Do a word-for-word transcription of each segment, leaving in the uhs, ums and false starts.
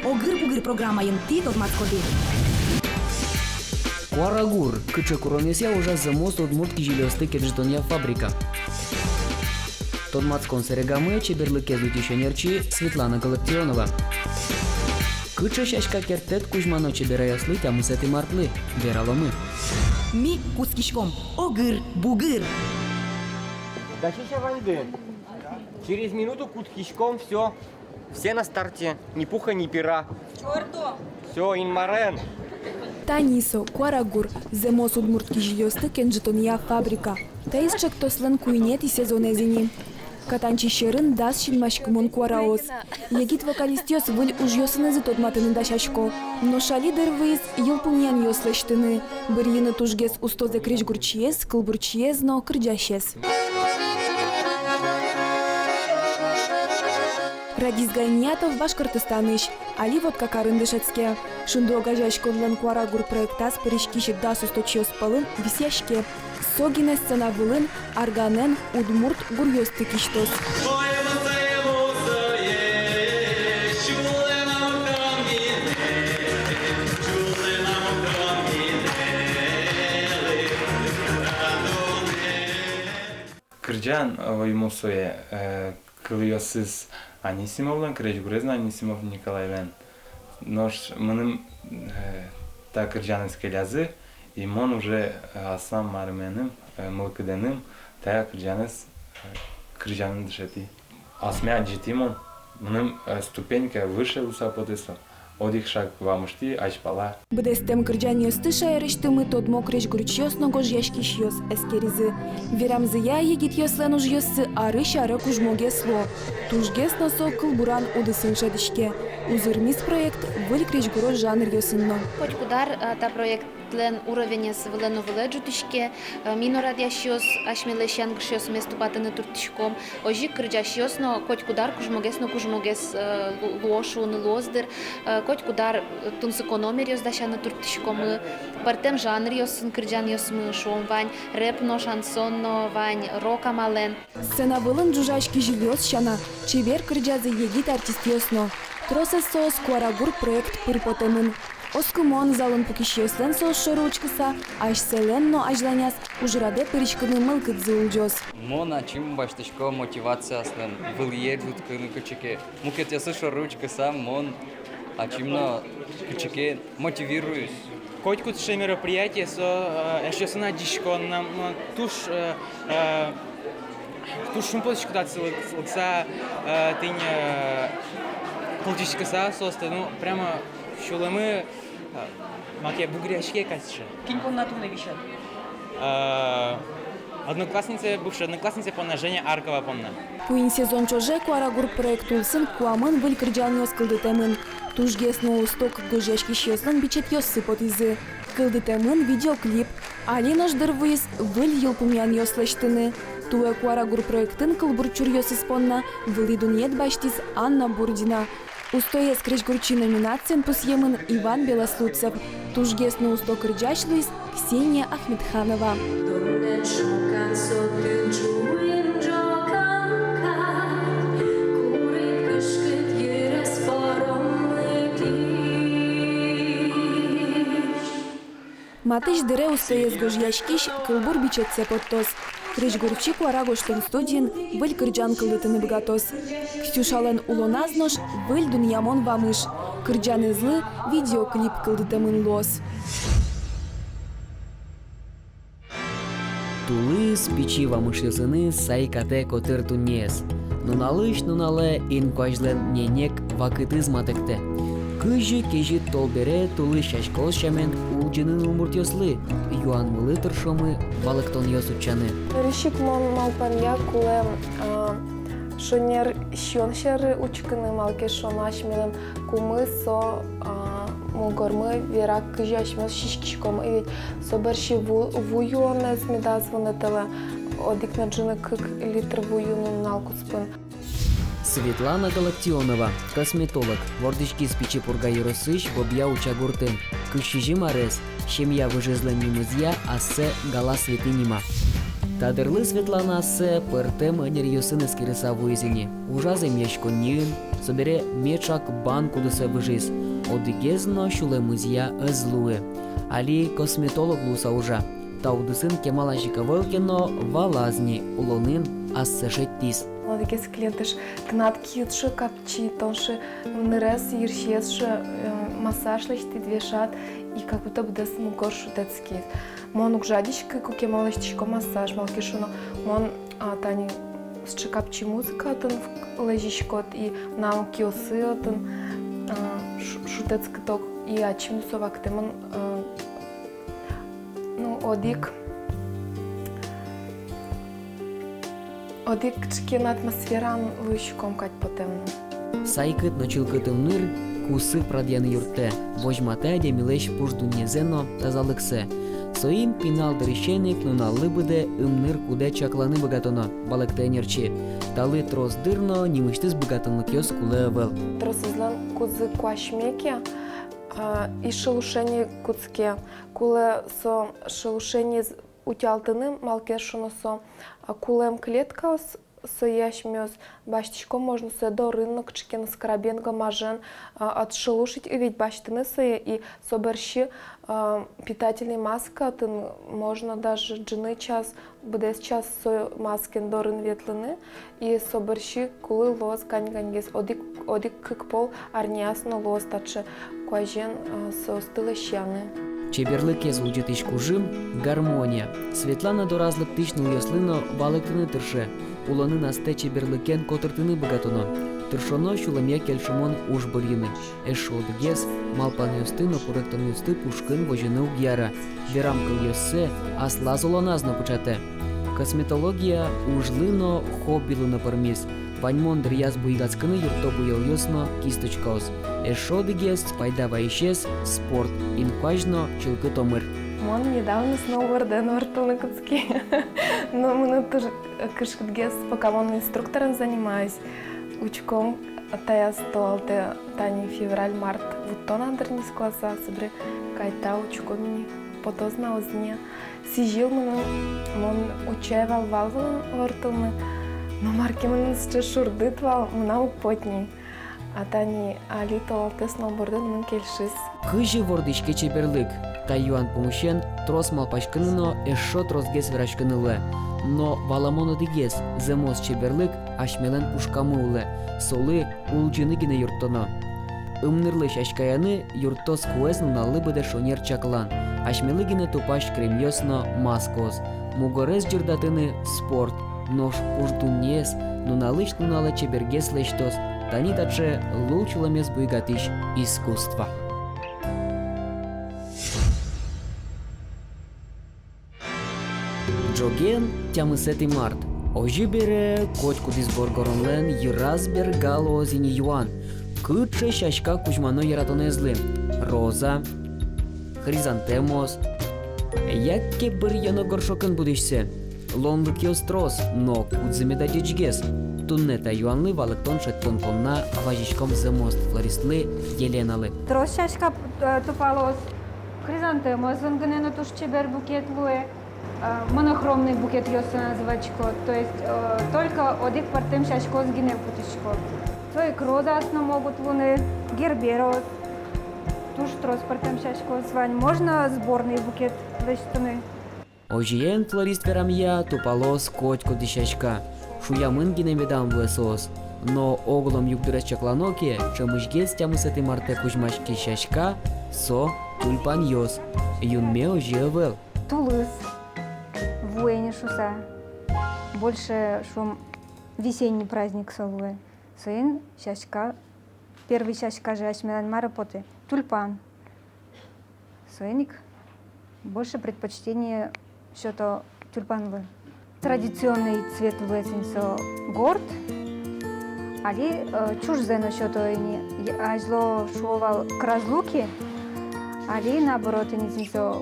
«Огыр-бугыр» программаын тӥ тодматскоды: Куарагур. Кыӵе куронъёсъя ужа зэмос удмурт кизилиосты кенжытонъя фабрика? Тодматскон сэрегамы чеберлыкез утись ӧнерчи Светлана Галактионова. Кыӵе сяська керттэт кузьмано чеберайёслы тямысэтӥ мартлы, вераломы. Ми кутскиськом. Огыр-бугыр. Дасесь-а ваньды? Через минуту кутскиськом, всё. Все на старте, ни пуха, ни пера. Чёрто! Всё, Инмарен! Тани со, Куарагур, зэмос удмурт кизилиосты кенжытонъя фабрика. Таиз ӵектослэн куинетӥ сезонэз ини. Катанчи сьӧрын дас синмаськымон куараос. Егит вокалистъёс выль ужъёсынызы тодматыны дасясько. Нош али дыр вуиз йылпумъянъёс лэсьтыны, бырйыны тужгес устозэ крезьгурчиез, кылбурчиез но кырӟасез. Радис Гайниятов Башкортостанысь, али Воткакарын дышетске. «Шунды» огазеяськонлэн «Куарагур» проектаз пыриськись дас усточиос пӧлын висъяське. Со гинэ сцена вылын арганэн удмурт гуръёсты кисьтоз. Кырӟан, ой, мусое, э, кылъёсыз Анисимовлэн, крезьгурез но Анисимов Николайлэн. Нош мыным, э, та кырӟанэз келязы, и мон уже, э, аслам марыменым, э, мылкыдэным та кырӟанэз, э, кырӟаны дышетӥ. Асме адӟытӥ мон, мыным, э, ступенька выше луыса потэ со. Одӥг шаг вамыштӥ азьпала. Быдэстэм кырӟанъёсты шаерысьтымы тодмо крезьгурчиос но гожъяськисьёс эскеризы. Верамзыя, егитъёслэн ужъёссы арысь аре кужмогес луо. Тужгес но со кылбуран удысын шӧдӥське. Узырмиз проект выль крезьгуро жанръёсын но. Котькуд ар, а, та проект тлэн уровенез вылэ но вылэ ӝутӥське, э, ми но радъясьёс асьмелэсь янгышъёсмес тупатыны турттӥськом, озьы ик кырӟасьёс но котькуд ар кужмогес но кужмогес, э, лу-, луо шуыны луоз дыр, э, котькуд ар, э, тунсыко номеръёс дасяны турттӥськомы, пӧртэм жанръёсын кырӟанъёсмы, шуом, вань рэп но, шансон но, вань рок амалэн. Сцена вылын ӝужась кизилиос сяна чебер кырӟазы егит артистъёс но. Тросэз соос «Куарагур» проект пыр потэмын. Оскымон, залын пукисьёслэн соос шоры учкыса, асьсэлэн но азьланяз ужрадэ пыриськыны мылкыдзы улӟоз. Мон ачим басьтӥсько мотивация аслым, вылӥе ӝуткыны кыӵе ке. Мукетъёслы шоры учкыса, мон ачим но кыӵе ке мотивируюсь. Котькуд сыӵе мероприятие со, э, эшъёсын адӟиськон, мынам, э, туж, э, э, туж шумпотӥсько татчы лык-, лыктыса, э, тӥни, э, кылзӥськыса соосты, ну, прямо сюлэмы, э, маке бугыръяське кадь сыӵе. Кин понна туннэ висёд? Э, одноклассница, бывшая одноклассница понна, Женя Аркова понна. Куинь сезон ӵоже «Куарагур» проект улсын куамын выль кырӟанъёс кылдытэмын. Тужгес но усто кык гожъяськисьёслэн бичетъёссы потӥзы. Кылдытэмын видеоклип. Али нош дыр вуиз выль йылпумъянъёс лэсьтыны. Туэ «Куарагур» проектын кылбур чуръёсыз понна вылӥ дунъет басьтӥз Анна Бурдина. Устоез крезьгурчи номинациын пусъемын Иван Белослудцев. Тужгес но усто кырӟась луиз Ксения Ахмедханова. Матысь дыре устоез гожъяськись кылбур бичетсэ поттоз. Крезьгурчи «Куара» гожтэм студиын выль кырӟан кылдытыны быгатоз. Ксюшалэн улоназ нош выль дунъямон вамыш. Кырӟанэзлы видеоклип кылдытэмын луоз. Тулыс пичи вамышъёсыныз сайкатэ котыр туннеез. Нуналысь нуналэ инкуазьлэн ненег вакытыз матэктэ. Кызьы кезьыт тол бере тулыс сяськаос сямен улӟыны удмуртъёслы? Юанмылы тыршомы валэктонъёс утчаны. Нырысь ик мон малпанъя кулэ, а, шонер сиён сьӧры учкыны, малы ке шуоно асьмелэн кумы со, а, мугормы верак, кызьы асьмеос сиськиськомы, ведь со бӧрсьы ву-, ву юонэз медаз вунэтэлэ, одӥг но ӝыны кык литр ву юны нунал куспын. Светлана Галактионова, косметолог, вордӥськиз Пичи Пурга ёросысь Бобья-Уча гуртын. Кызь сизьым арес семья выжызлэн нимызъя ассэ Гала Светы нима. Та дырлы Светлана ассэ пӧртэм ӧнеръёсын эскерыса вуиз ини. Ужаз эмъяськонниын, Собере меӵак банк удысэ выжиз. Одӥгез но сюлэмызъя ӧз луы. Али косметолог луыса ужа. Та удысын кемалась ик ӧвӧл ке но, валаз ни, улонын ассэ шедьтӥз. Одӥгез клиентыш: тынад киыд, шуэ, капчи, тон, шуэ, нырез, йырсиез, шуэ, э, массаж лэсьтӥд, вешад, и как будто быдэс мугор шутэтскиз. Мон уг жадиськы, куке мон лэсьтӥсько массаж, малы ке шуоно, мон, а, тани сыӵе капчи музыка отын лэзиськод, и мынам киосы отын, а, шу-, шутэтскыток, и ачим но со вакытэ мон, а, ну, одӥг, одӥг кыӵе ке но атмосфераын луиськом кадь потэ мыным. Сайкыт но чылкыт ымныр кусып радъяны юрттэ, возьматэ адямилэсь пуш дуннезэ но тазалыксэ. Соин пинал дырысен ик нуналлы быдэ ымныр кудэ чакланы быгатоно, валэктэ ӧнерчи. Талы трос дыр но нимысьтыз быгатонлыкъёс кулэ ӧвӧл. Тросэзлэн кудзы куасьме ке, а, и шелушение кутске, кулэ со шелушениез утялтыны, малы ке шуоно со, а, кулэм клеткаос, сое асьмеос басьтӥськом, можно сое дорын но кыӵе ке но скрабен, гамажен, а, отшелушить, ывить, басьтыны сое, и со бӧрсьы, а, питательный маска отын, можно даже ӝыны час, быдэс час со маскаен дорын ветлыны, и со бӧрсьы кулэ луоз кань-каньгес, одӥг, одӥг-кык пол арняяз но луоз таӵе куазен, а, соосты лэсьяны. Чеберлыкез улӟытӥсь кужым — гармония. Светлана дораз лыктӥсь нылъёслы но валэктыны тырше: улонын астэ чеберлыкен котыртыны быгатоно. Тыршоно сюлэмъя кельшымон уж бырйыны. Эшшо одӥгез — малпанъёсты но куректонъёсты пушкын возьыны уг яра. Верам кылъёссэ аслаз улоназ но пыӵатэ. Косметология ужлы но, хоббилы но пӧрмиз. Ваньмон дыръяз буйгатскыны юртто буёлъёс но кисточкаос. Эшшо одӥгез пайда вайисез — спорт, инкуазь но чылкыт омыр. Мон недавно сноубордэн ворттылыны кутски. Но мыным туж кышкытгес, пока мон инструкторен занимаюсь. Учком, таяз толалтэ, тани февраль-март вуттон-а, дыр, нискыласа, собере кайта, учком ини, потоз на, уз ни. Сӥзьыл мыным, мон утчай вал вал вылын ворттылыны, но мар ке мыным сыӵе шурдыт вал, мынам уг поты ни. А тани али толалтэ сноубордэн мыным кельшиз. Кызьы вордӥське чеберлык? Та юан пумысен трос малпаськыны но эшшо тросгес вераськыны луэ. Но валамон одӥгез: зэмос чеберлык асьмелэн пушкамы улэ, солы улӟыны гинэ юрттоно. Ымнырлы сяськаяны юрттоз куэз нуналлы быдэ шонер чаклан, асьмелы гинэ тупась кремъёс но маскаос. Мугорез ӟырдатыны — спорт, нош пуш дуннеез нуналысь нуналэ чебергес лэсьтоз. Тани таӵе лулчулэмез буйгатӥсь искусство. Ӝоген тямысэтӥ март. Озьы бере, котькудӥз воргоронлэн йыраз бергалоз ини юан: кыӵе сяська кузьмано яратонэзлы: роза, хризантемаос, яке бырйоно горшокын будӥсьсэ. Луонлыкъёс трос, но кудзы меда ӟечгес? Туннэ та юанлы валэктон шедьтон понна вазиськом зэмос флористлы, Еленалы. Трос сяська, э, тупалоз. Хризантемаосын гинэ но туж чебер букет луэ. Э, монохромный букетъёсы называть каро. То есть, э, только одӥг пӧртэм сяськаос гинэ кутӥсько. Соин ик розаос но могут луыны, гербераос. Туж трос пӧртэм сяськаос вань. Можно сборный букет лэсьтыны. Озьыен, флорист верамъя, тупалоз котькудӥз сяська. Шуямын гинэ медам луэ соос. Но оглом югдурез чаклано ке, ӵемысьгес тямысэтӥ мартэ кузьмаськись сяська — со тюльпанъёс. Юнме озьы ӧвӧл. Тулыс, вуэ ини шуса, больше, шуом, весенний праздник со луэ. Соин сяська, первый сяська же асьмелэн мар потэ? Тюльпан. Соин ик больше предпочтение сёто тюльпанлы. Традиционный цвет луэ ини со горд. Али, э, чужзэ но сёто ини, я-, азьло шуо вал к разлуке, али наоборот ини со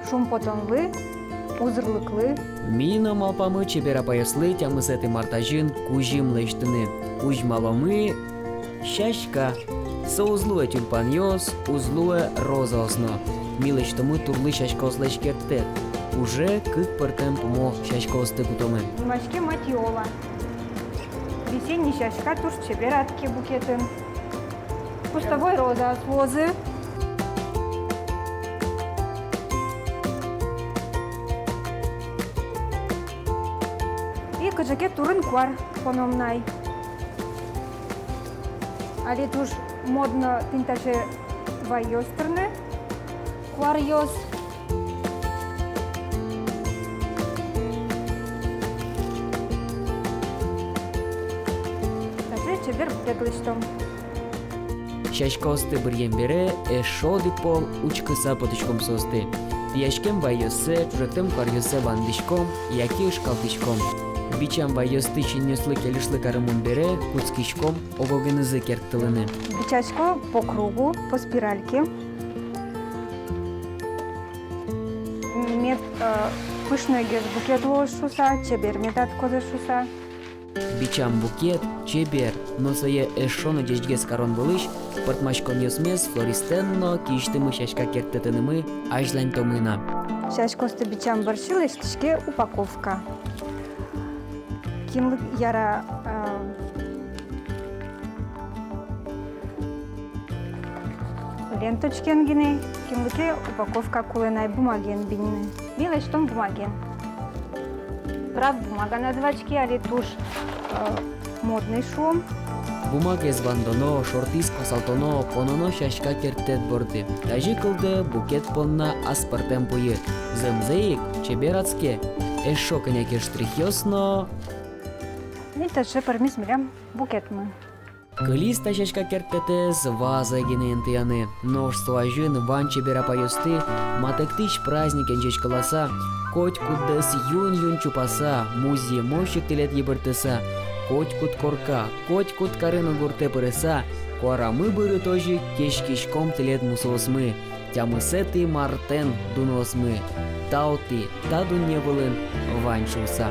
шумпотонлы, узырлыклы. Ми но малпамы чебер апайёслы тямысэтӥ март азьын кузьым лэсьтыны. Кузьмаломы сяська. Со уз луэ тюльпанъёс, уз луэ розаос но. Ми лэсьтомы турлы сяськаослэсь керттэт. Уже кык пӧртэм пумо сяськаосты кутомы. Кузьмаське матиола. Весенний сяська туж чебер адске букетын. Кустовой розаос луозы. И кыӵе ке турын куар поном на ай. Али туж модно тӥни таӵе вайёс тырыны, куаръёс. Таӵе чебер букет лэсьтом. Сяськаосты быръем бере эшшо одӥг пол учкыса потӥськом соосты. Пияськем вайёссэ, ӵужектэм куаръёссэ вандӥськом яке ышкалтӥськом. Бичам вайёсты синъёслы кельышлы карымон бере кутскиськом ог-огенызы керттылыны. Бичасько по кругу, по спиральке. Мед, э, пышнойгес букет луоз шуыса, чебер мед адскозы шуыса. Бичам букет чебер, но сое эшшо но ӟечгес карон вылысь пӧртмаськонъёсмес флористэн но киысьтымы сяська керттэтынымы азьланьтомы на. Сяськаосты бичам бӧрсьы лэсьтӥське упаковка. Кинлы яра, э, ленточкаен гинэ, кинлы ке упаковка кулэ на ай, бумагаен биньыны. Ми лэсьтом бумагаен. Прав бумага называське, али туж, э, модной, шуом. Бумагаез вандоно, шортӥз куасалтоно, пононо сяська керттэт борды. Тазьы кылдэ букет понна аспӧртэм пуйы. Зэмзэ ик, чебер адске. Эшшо кӧня ке штрихъёс но. И таӵе пӧрмиз милям букетмы. Кылиз та сяська керттэтэз ваза гинэ интыяны. Нош со азьын вань чебер апайёсты матэктӥсь праздникен ӟечкыласа, котькуддэс юн-юн чупаса, музъемысь ик тӥлед йыбырттыса, котькуд корка, котькуд карыны гуртэ пырыса, куарамы быры тоже кеськиськом тӥлед мусоосмы. Тямысэтӥ мартэн дуноосмы. Тау тӥ та дунне вылын вань шуыса.